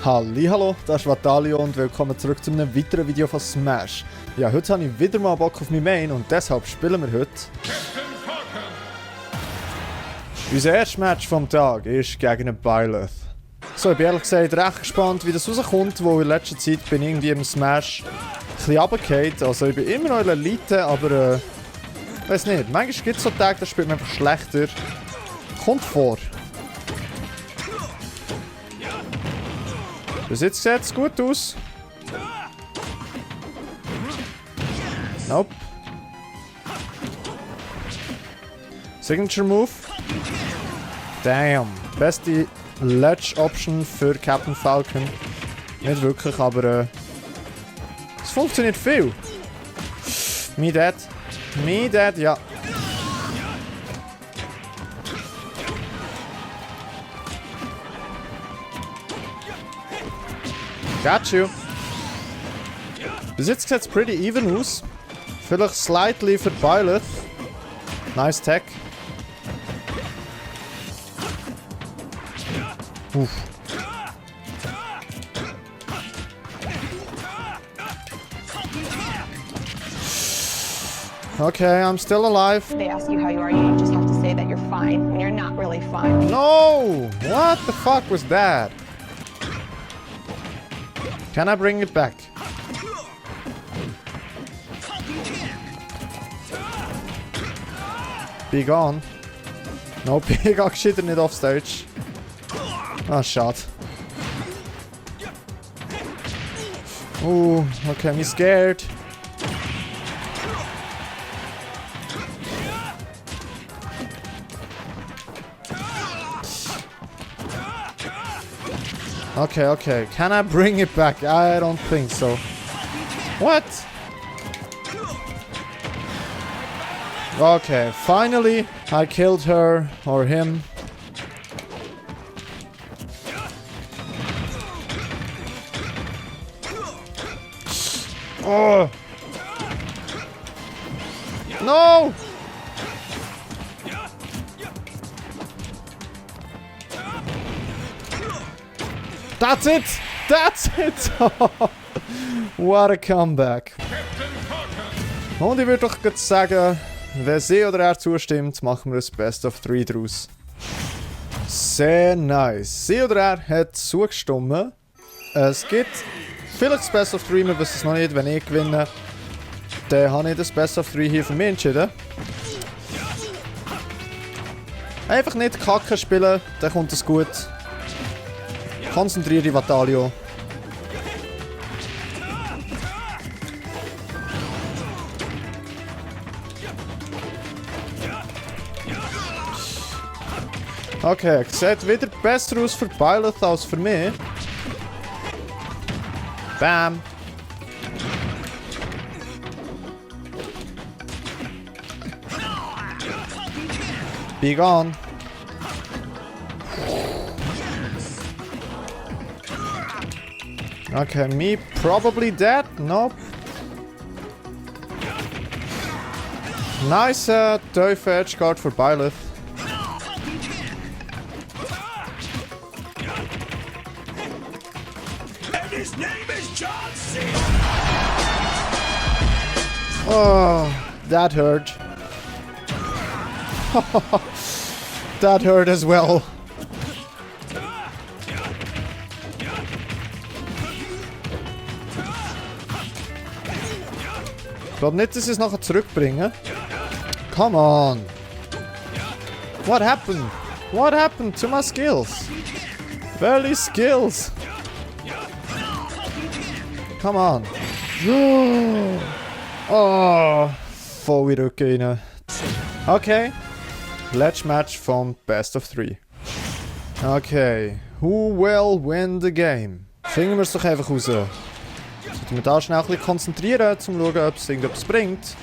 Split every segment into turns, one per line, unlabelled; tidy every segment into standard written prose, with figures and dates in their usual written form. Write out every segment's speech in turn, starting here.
Hallihallo, das ist Watalyo und willkommen zurück zu einem weiteren Video von Smash. Ja, heute habe ich wieder mal Bock auf mein Main und deshalb spielen wir heute unser erstes Match vom Tag ist gegen einen Byleth. So, ich bin ehrlich gesagt recht gespannt, wie das rauskommt, wo in letzter Zeit bin ich irgendwie im Smash ein bisschen runtergefallen. Also ich bin immer noch in der Elite, aber weiß nicht, manchmal gibt es so Tage, da spielt man einfach schlechter. Kommt vor. Bis jetzt sieht es gut aus. Nope. Signature Move. Damn. Beste Ledge-Option für Captain Falcon. Nicht wirklich, aber es funktioniert viel. Me dead. Me dead, ja. Got you. Bis jetzt sieht es pretty even aus. Vielleicht slightly für Byleth. Nice tech. Uff. Okay, I'm still alive.
They ask you how you are, you just have to say that you're fine when you're not really fine.
No! What the fuck was that? Can I bring it back? Be gone. Nope, ich gehe gescheiter nicht off stage. Ah, schade. Okay, I'm scared. Okay. Can I bring it back? I don't think so. What? Okay, finally I killed her or him. Oh! No! That's it! That's it! What a comeback! Und ich würde doch jetzt sagen, wenn sie oder er zustimmt, machen wir ein Best of 3 draus. Sehr nice. Sie oder er hat zugestimmt. Es gibt vielleicht das Best of 3, wir wissen es noch nicht. Wenn ich gewinne, dann habe ich das Best of 3 hier für mich entschieden. Einfach nicht Kacke spielen, dann kommt es gut. Konzentriere dich, Watalyo. Okay, sieht wieder besser aus für Byleth als für mich. Bam. Be gone. Okay, me probably dead. Nope. Nice teufel edge guard for Byleth.
And his name is John C.
Oh, that hurt. That hurt as well. Ich glaube nicht, dass sie es nachher zurückbringen. Come on. What happened? What happened to my skills? Barely skills. Come on. Oh, voll in den Rücken rein. Okay. Let's match vom Best of 3. Okay. Who will win the game? Finden wir es doch einfach raus. Sollten wir da schnell ein bisschen konzentrieren, um zu schauen, ob es irgendetwas bringt.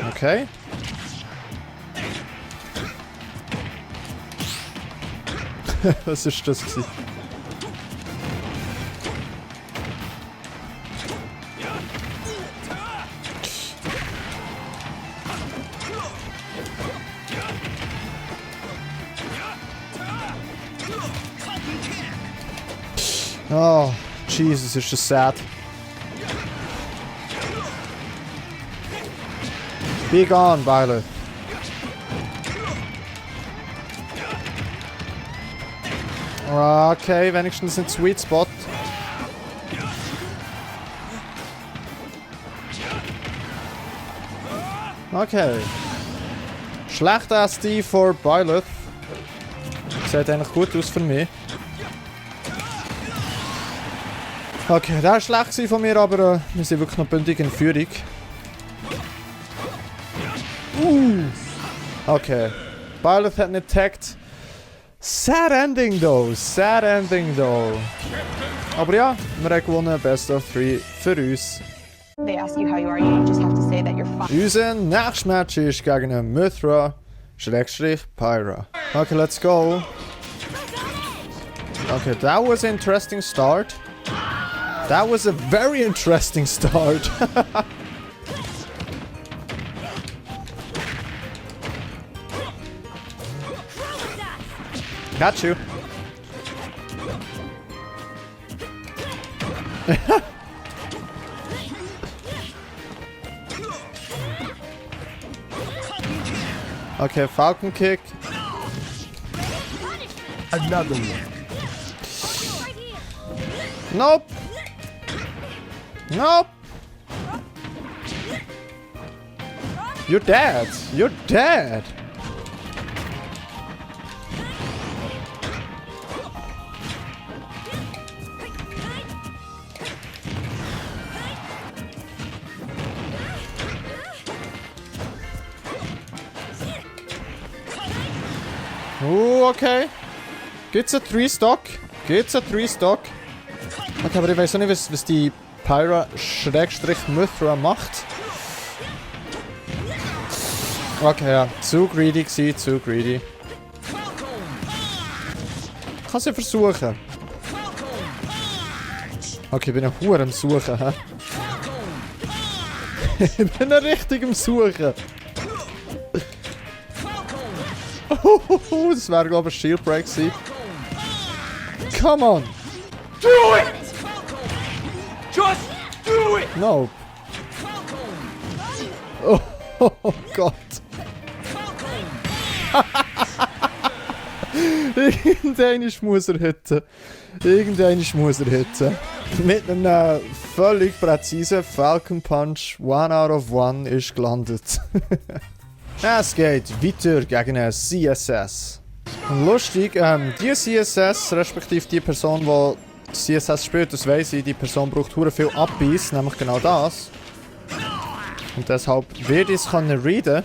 Okay. Was ist das gewesen? Oh, Jesus, ist das sad. Be gone, Violet. Okay, wenigstens ein Sweet Spot. Okay. Schlechter SD für Violet. Sieht eigentlich gut aus für mich. Okay, das war schlecht von mir, aber wir sind wirklich noch bündig in Führung. Okay. Violet hat nicht tagged. Sad ending though. Sad ending though. Aber ja, wir haben gewonnen. Best of 3 für uns.
They ask you how you are, you just have to say that you're fine.
Unser nächstes Match ist gegen einen Mythra/Pyra. Okay, let's go. Okay, that was an interesting start. That was a very interesting start. Got you. Okay, Falcon kick.
Another one.
Nope. Nope. You're dead. You're dead. Okay. Gibt's ein 3-Stock? Gibt's ein 3-Stock? Okay, aber ich weiß auch nicht, was die Pyra/Mythra macht. Okay, ja. Zu greedy gewesen, zu greedy. Ich kann sie versuchen. Okay, ich bin ein Hure am Suchen, hä? Ich bin ein richtig am Suchen. Das wäre, glaube ich, ein Shield Break gewesen. Come on!
Do it! Just do it!
No. Oh Gott. Irgendeiner muss er hitten. Irgendeiner muss er hitten. Mit einem völlig präzisen Falcon Punch 1 out of 1 ist gelandet. Es geht weiter gegen einen CSS. Und lustig, die CSS, respektive die Person, die CSS spielt, das weiss ich, die Person braucht hure viel Abbiss, nämlich genau das. Und deshalb werde ich es readen.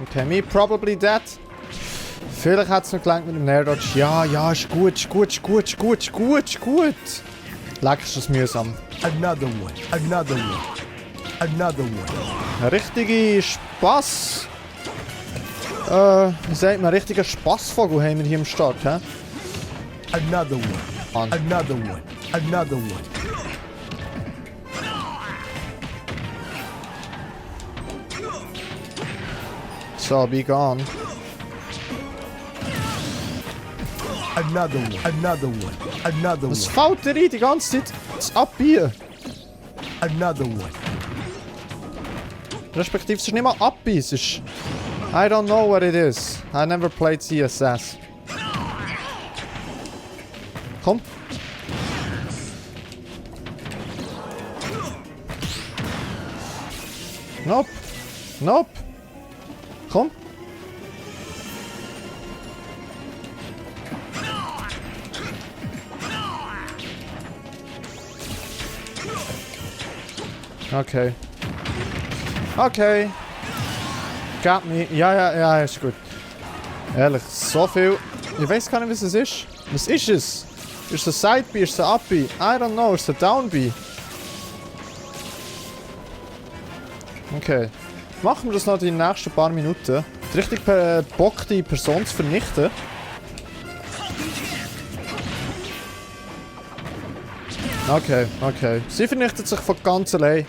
Okay, me probably dead. Vielleicht hat es noch gelangt mit dem Nair Dodge. Ja, ja, ist gut, ist gut, ist gut, ist gut, ist gut, ist gut. Leck, ist das mühsam.
Another one. Another one. Another one.
Ein richtiger Spaß. Wie sagt man, ein richtiger Spaßvogel haben wir hier im Start, hä?
Another one.
On.
Another one. Another one.
So, be gone.
Another one. Another one. Another
Was
one.
fällt dir ein, die ganze Zeit das Abbiegen?
Another one.
Respektive, es ist nicht mal Abbiegen, es ist... I don't know what it is. I never played CSS. Komm. Nope. Nope. Komm. Okay. Okay. Got me. Ja, ja, ja, ist gut. Ehrlich, so viel. Ich weiß gar nicht, was es ist. Was ist es? Ist es ein Side-B? Ist es ein Up-B? I don't know. Ist es ein Down-B? Okay. Machen wir das noch die nächsten paar Minuten. Richtig Bock, die Person zu vernichten. Okay, okay. Sie vernichtet sich von ganz allein.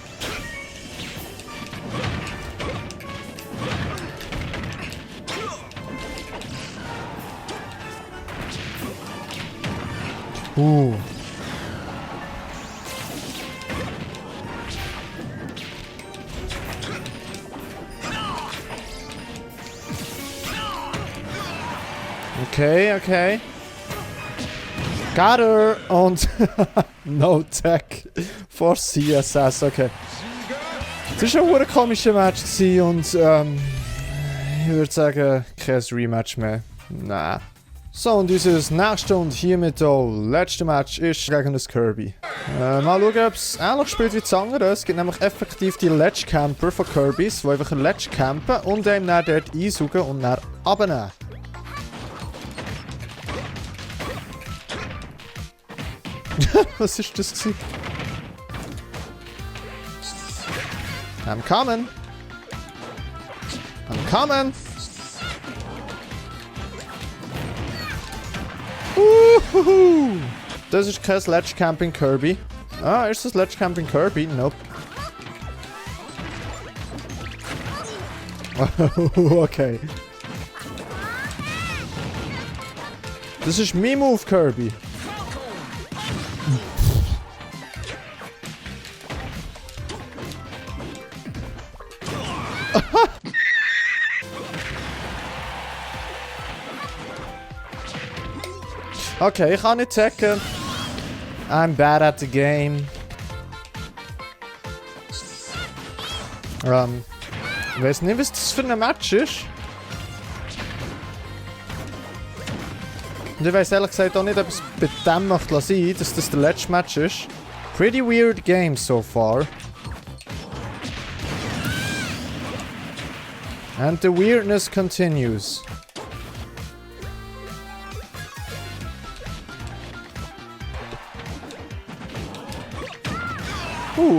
Okay, okay. Got her! Und no tech for CSS, okay. Das war ein komischer Match und ich würde sagen, kein Rematch mehr. Nein. So, und unser nächstes und hiermit auch letzte Match ist gegen das Kirby. Mal schauen, ob es ähnlich spielt wie das andere. Es gibt nämlich effektiv die Ledge Camper von Kirbys, die einfach eine Ledge campen und einem dann dort einsaugen und dann abnehmen. Was ist das gewesen? I'm coming! I'm coming! Das ist kein Ledge Camping Kirby. Ah, ist das Ledge Camping Kirby? Nope. Okay. Das ist mein Move, Kirby. Okay, ich kann nicht checken. I'm bad at the game. Ich weiß nicht, was das für ein Match ist. Und ich weiß ehrlich gesagt auch nicht, ob es bei dem macht sein, dass das der letzte Match ist. Pretty weird game so far. And the weirdness continues.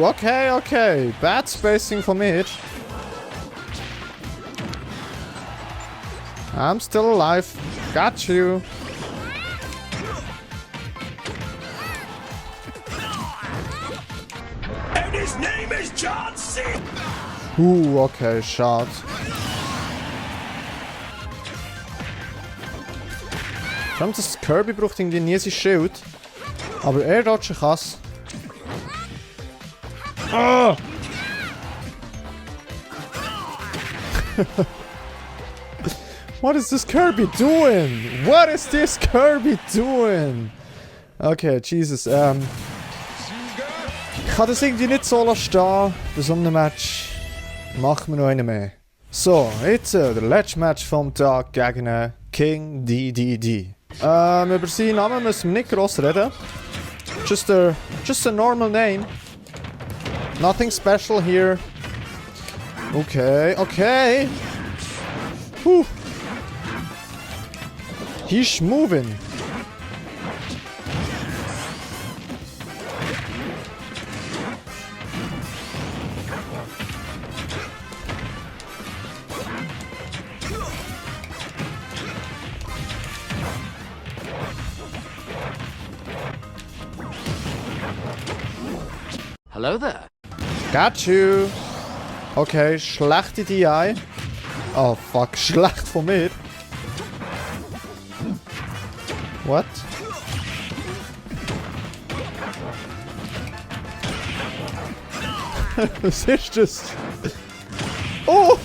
Okay, okay. Bad spacing von mir. I'm still alive. Got you.
And his name is John C.
Okay, schade. Vor allem, das Kirby braucht irgendwie nie sein Schild. Aber er dodgen kann's. Ah! What is this Kirby doing? What is this Kirby doing? Okay, Jesus, Ich kann das irgendwie nicht so stehen. Bei so einem Match machen wir noch einen mehr. So, jetzt der letzte Match vom Tag gegen King DDD. Über seinen Namen müssen wir nicht gross reden. Just a normal name. Nothing special here. Okay, okay. He's moving.
Hello there.
Got you. Okay, schlechte DI. Oh fuck, schlecht von mir. What? Was ist das? Oh,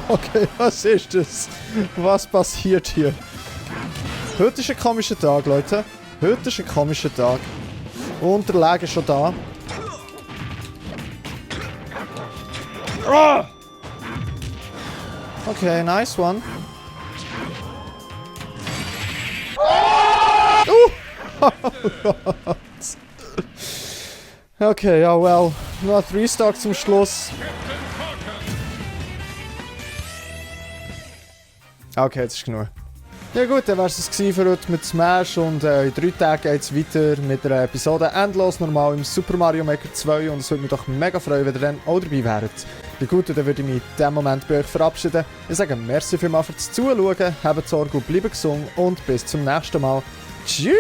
okay, was ist das? Was passiert hier? Heute ist ein komischer Tag, Leute. Heute ist ein komischer Tag. Und der Lag ist schon da. Okay, nice one. Okay, ja, well. Noch ein 3-Stock zum Schluss. Okay, jetzt ist genug. Ja gut, dann wär's es für heute mit Smash und in 3 Tagen geht's weiter mit einer Episode endlos normal im Super Mario Maker 2 und es würde mich doch mega freuen, wenn ihr dann auch dabei wärt. Ja gut, dann würde ich mich in diesem Moment bei euch verabschieden. Ich sage merci vielmals fürs Zuschauen, habt Sorge und bleibt gesund und bis zum nächsten Mal. Tschüss!